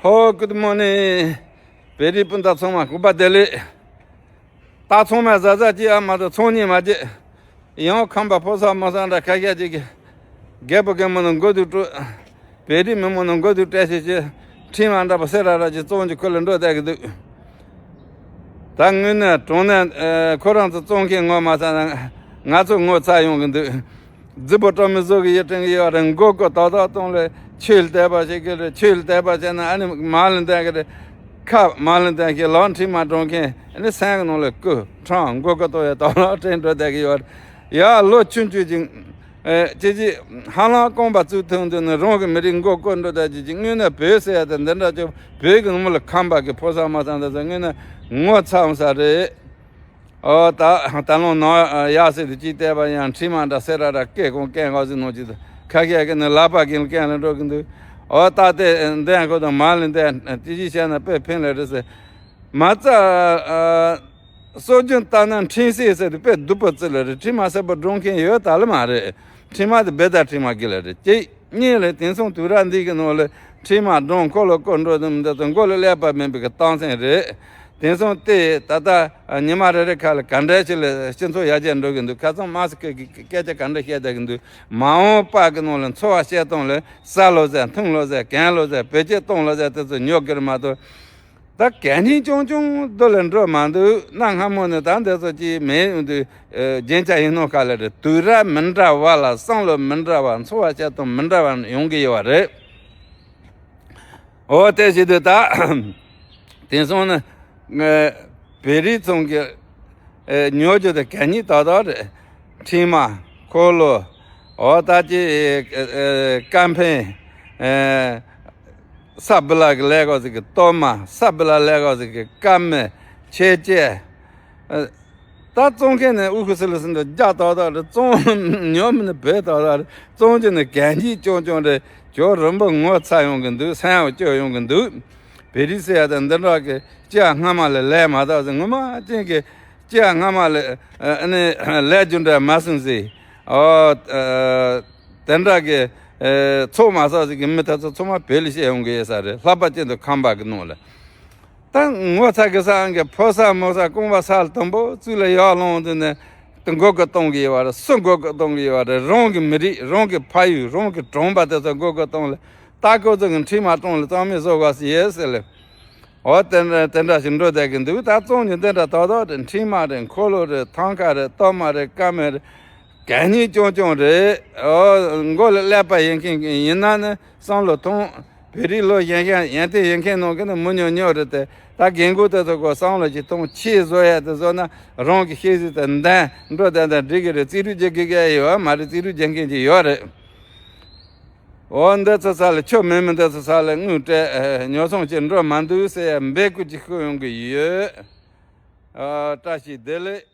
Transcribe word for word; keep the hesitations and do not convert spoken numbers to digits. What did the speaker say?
ཧོ། Good morning། བོད་རིགས་སྤུན་ཟླ་ཚང་མ་སྐུ་པ་བདེ་ལེགས། ད་ཚང་མ་གཟབ་གཟབ་ཅིག་ཨ་མ་དང་ཚོང་གཉིས་མ་བརྗེད། ཡང་ཁམས་པ་ཕོ་གསར་མོ་གསར་འདྲ་ཁ་ཤས་ཅིག་གིས། རྒད་པོ་རྒན་མོ་ནང་མགོ་དུ་དཀྲུག་བོད་རིགས་མི་མང་ནང་མགོ་དུ་སྤྲད་ཤེས་ཤེས། ཁྲིམས་ལ་འདྲ་པོ་སེ་ར་ར་ཅིག་བཙོང་གི་ཁུ་ལ་འགྲོ་བསྡད་གི་འདུག་ད་དངོས་གནས་དྲང་གནས་ཁོ་རང་ཚོ་བཙོང་མཁན་ངོ་མ་ཚ་ན་ང་ཚོ་ངོ་ཚ་ཡོང་གི་འདུག་རྫི་པོ་སྤྲང་མི་བཟོ་གི་ཡིད་དྲན་གི་ཡོད་རེད། མགོ་སྐོར་ཏག་ཏག་གཏོང་ལེ་ཆོས་ལ་དད་པ་བྱེད་གི་རེད། ཆོས་ལ་དད་པ་བྱས་ན་ཨ་ནི་མ་ལ་འདས་གི་རེད། ཁ་མ་ལ་འདས་གི་ལག་ཁྲིམས་མ་སྒྲོག་མཁན་ཨ་ནི་སེམས་གི་ནང་ལ་ཀུ་ཁྲང་མགོ་སྐོར་གཏོང་ཡ་ཏག་ལག་དྲན་འགྲོ་བསྡད་གི་ཡོད་རེད། ཡ་ལོ་ཆུང་ཆུང་ཅིག་ཨེ་ཅི་ཅི་ཧ་ལམ་རྐང་པ་བཙུགས་ཐུབ་འདུག་ནི་རང་གི་མི་རིགས་མགོ་སྐོར་འགྲོ་བསྡད་ཅི་ཅི་དངོས་གནས་བོད་ཟེར་ཡ་དེ་འདི་འདྲ་ཅིག་བོད་གི་ནང་ལ་ཁམས་པ་གི་ཕོ་གསར་མོ་གསར་འདི་ཚོ་དངོས་གནས་ངོ་ཚ་འོང་ས་རེད། ཨོ་ད་ད་ལོ་ནང་ཡག་སེ་དུ་ཅིག་བལྟས་པ་ཡང་ཁྲིམས་མ་འདྲ་སེ་ར་ར་སྐད་གོང་སྐད་འགག་ཟིག་ནང་ཅིག་ཏུ་ཁ་ཤས་ཀྱི་ནི་ལག་པ་གིན་སྐད་ལ་འགྲོ་གི་འདུག་ཨོ་ད་ལྟའི་འདན་ཁོ་དང་མ་ལི་འདན་ཏི་ཅི་བཤད་ན་དཔེ་ཕན་ལ་རེད་ཟེར། མ་རྩ་སྲོལ་རྒྱུན་ལྟར་ན་ཁྲིམས་སྲིད་ཟེར་དུ་དཔེ་སྡུག་པོ་བརྩི་ལ་རེད། ཁྲིམས་མ་སེར་པོ་སྒྲུང་མཁན་ཡོད་ད་ལ་མ་རེད། ཁྲིམས་མ་དེ་བེ་ད་ཁྲིམས་མ་གི་ལ་རེད་ཅེ། གཉིས་ལ་དེང་སང་དུས་རབས་འདི་གི་ནང་ལ་ཁྲིམས་མ་སྒྲུང་འཁོར་ལོ་བསྐོར་འགྲོ་དུས་འདི་ཚོ་མགོ་ལ་ཀླད་པ་མེད་པའི་གི་རྟགས་མཚན་རེད། དེང་སང་དེ་ད་ལྟ་ཉི་མ་རེ་རེ་ཁ་ལ་ག་འདྲ་ཞིག་ལ་སྤྱི་ཚོགས་ཡར་རྒྱས་འགྲོ་གི་འདུག་ཁ་སང་མ་སི་ཀི་གི་སྐད་ཆ་ག་འདྲ་བཤད་བསྡད་གི་འདུག་མ་འོངས་པ་གི་ནང་ལ་འཚོ་བ་སྐྱེལ་སྟངས་ལ་ཟ་ལོ་ཟེར་འཐུང་ལོ་ཟེར་གན་ལོ་ཟེར་བེད་སྤྱོད་གཏོང་ལོ་ཟེར་དེ་ཚོ་ཉོ་གི་རེད་མ་གཏོགས། ད་གད་སྙིགས་ཆུང་ཆུང་རྡོ་ལ་འགྲོ་མ་འདུག་གནའ་སྔ་མོ་ནས་ད་འདི་ཚོ་ཅིག་མེད་འདུག་རྒྱན་ཆ་ཡིན་ནོ་ག་ལ་རེད། དུས་རབས་མི་འདྲ་བ་ལ་བསམ་བློ་མི་འདྲ་བ་འཚོ་བ་བྱེད་སྟངས་མི་འདྲ་བ་ཡོང་གི་ཡོད་པ་རེད། འོ་དེ་བྱེད་དུས་ད་དེང་སང་ནི་ངས་བོད་རིགས་ཚང་གི་ཉོ་རྒྱུ་དེ་གད་སྙིགས་ཏག་ཏག་རེད། ཁྲིམས་མ་འཁོར་ལོ་འོ་ད་ཅི་ཀ་འཕན་ས་བི་ལ་གི་ལས་ཀ་ཟིག་གི་གཏོར་མ་ས་བི་ལ་ལས་ཀ་ཟིག་གི་ཀ་མེ་ཆེ་ཆེ། ད་བཙོང་མཁན་ནི་དབུ་ཁུ་སི་ལུ་སི་འདི་རྒྱ་ཏག་ཏག་རེད། བཙོང་ཉོ་མི་ནི་བོད་ཏག་ཏག་རེད། བཙོང་རྒྱུ་ནི་གད་སྙིགས་ཅོང་ཅོང་རེད། ཇོ་རིན་པོ་ངོ་ཚ་ཡོང་གི་འདུག་སེམས་པ་སྐྱོ་ཡོང་གི་འདུག་བེ་རི་སི་ཡ་དང་འདི་འདྲ་གི་སྐྱེ་སྔ་མ་ལས་ལས་མ་དག་ཟེར་ངོ་མ་ཅན་གི་སྐྱེ་སྔ་མ་ལས་ཨ་ནི་ལས་རྒྱུ་འདྲ་མ་སོང་ཟེར། ཨོ་དེ་འདྲ་གི་ཚོགས་མ་ཟག་ཟིག་གི་མི་ཐ་ཚོ་ཚང་མ་བེ་ལི་ཤེས་ཡོང་གི་ཡོད་ས་རེད། ལྷག་པ་ཅན་དུ་ཁམས་པ་གི་ནང་ལ། ད་ངོ་ཚ་གི་ས་གི་ཕོ་ས་མོ་ས་རྐང་པ་ས་ལ་དུམ་བུ་བཙུགས་ལ་ཡར་ལོང་དུས་ནས་དུ་མགོ་སྐོར་གཏོང་གི་ཡོད་པ་རེད། སུ་མགོ་སྐོར་གཏོང་གི་ཡོད་པ་རེད། རང་གི་མི་རིགས་རང་གི་ཕ་ཡུལ་རང་གི་གྲོང་པ་དེ་ཚོ་མགོ་སྐོར་གཏོང་ལ་ད་ཁོ་ཚོ་གི་ཁྲིམས་མ་སྐྲུངས་ལ་རྩ་མེད་བཟོ་དགོས་ཟེར་ཡོད་ཟེར་ལེ། འོ་དེ་འདྲ་དེ་འདྲ་ཞིག་འགྲོ་བསྡད་གི་འདུག་ད་བཙོང་རྒྱུ་འདི་འདྲ་ཏག་ཏག་རེད། ཁྲིམས་མ་རེད། འཁོར་ལོ་རེད། ཐང་ཀ་རེད། གཏོར་མ་རེད། ཀ་མེ་རེད། གད་སྙིགས་ཅོང་ཅོང་རེད། ཨོ་མགོ་ལ་ཀླད་པ་ཡིན་མཁན་ཡིན་ན་ནི་བསམ་བློ་ཐོངས། བོད་རིགས་ལོ་གཞོན་གཞོན་ཡོན་ཏན་ཡིན་མཁན་ནང་གི་ནི་མི་ཉུང་ཉུང་རེད་དེ། ད་རྒན་རྒོན་དེ་ཚོ་གོ་བསམ་བློ་ཅིག་ཐོངས། ཆེད་བཟོ་ཡ་དེ་བཟོ་ན་རང་གི་ཤེས་གཟིགས་དེ་འདན་འགྲོ་དེ་འདྲ་འགྲིག་གི་རེད། རྩིས་རུ་རྒྱག་གི་ག་ཡོད་མ་རེད། རྩིས་རུ་རྒྱག་མཁན་ཅིག་ཡོད་རེད། འོ་འདི་ཚོ་ས་ལ་ཆོ་མེད་མི་འདི་ཚོ་ས་ལ་དངུལ་སྤྲད་ཉོ་ཚོང་བྱེད་འགྲོ་མ་འདུག་ཟེར་ཡ་འབོད་སྐུལ་ཅིག་ཤོད་ཡོང་གི་ཡོད། ཨ་བཀྲ་ཤིས་བདེ་ལེགས།